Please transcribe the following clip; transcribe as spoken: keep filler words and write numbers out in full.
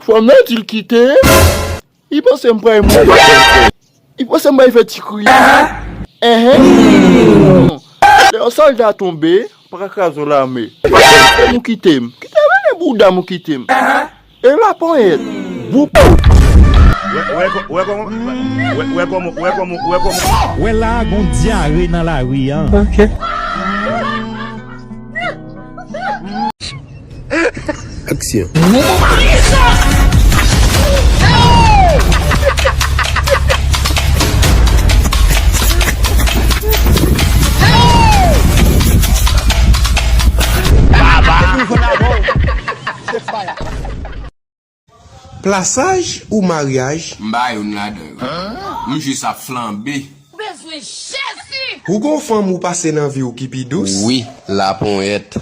Fanm nan di l kite m. Li panse m pral mouri. Li panse m pral fè ti kri. Enhen. Lè yon sòlda tonbe, pa ka kraze yon lame. Ou kite m. Kite m, e bouda m ou kite m. E laponyèt. Boup. Wè, wè kò-, wè kòman, wè, wè kòman, wè kòman, wè kòman. Wè la, gon dyare nan lari an. Ok. Aksyon. Plasaj ou maryaj? M pa youn ladan yo. M jis ap flanbe. Ou bezwen Jezi! Ou gon fanm ou pase nan vi w ki pi dous? Wi, laponyèt.